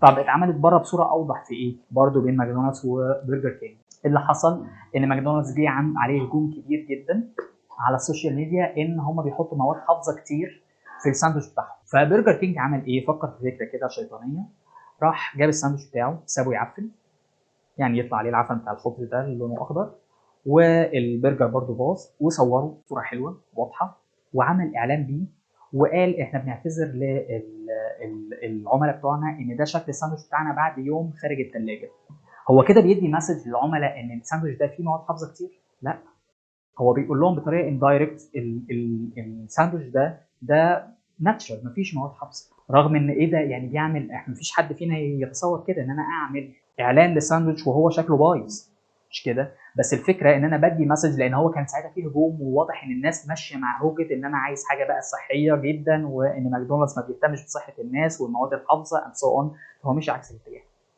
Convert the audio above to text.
طب اتعملت بره بصورة اوضح في ايه؟ برضه بين ماكدونالدز وبرجر كينج. اللي حصل ان ماكدونالدز جه عليه هجوم كبير جدا على ال social media ان هم بيحطوا مواد حافظه كتير في الساندوتش بتاعهم. فبرجر كينج عمل ايه؟ فكر في فكرة كده شيطانيه، راح جاب الساندوتش بتاعه سابه يعفن، يعني يطلع عليه العفن بتاع الخبز ده اللي لونه اخضر، والبرجر برضه باظ، وصوره صوره حلوة واضحة وعمل اعلان بيه وقال احنا بنعتذر للعملاء بتوعنا ان ده شكل الساندوتش بتاعنا بعد يوم خارج الثلاجة. هو كده بيدي message للعملاء ان الساندوتش ده فيه مواد حافظه كتير؟ لا، هو بيقول لهم بطريقة indirect الساندوتش ده natural، مفيش مواد حافظه. رغم ان ايه ده يعني بيعمل، احنا مفيش حد فينا يتصور كده ان انا اعمل اعلان لساندوتش وهو شكله بايظ، مش كده؟ بس الفكرة ان انا بدي message، لان هو كان ساعتها فيه هجوم وواضح ان الناس ماشية مع هوجه ان انا عايز حاجة بقى صحية جدا، وان ماكدونالدز ما بيهتمش بصحة الناس والمواد الحافظة and so on. فهو مش عكس الاتجاه.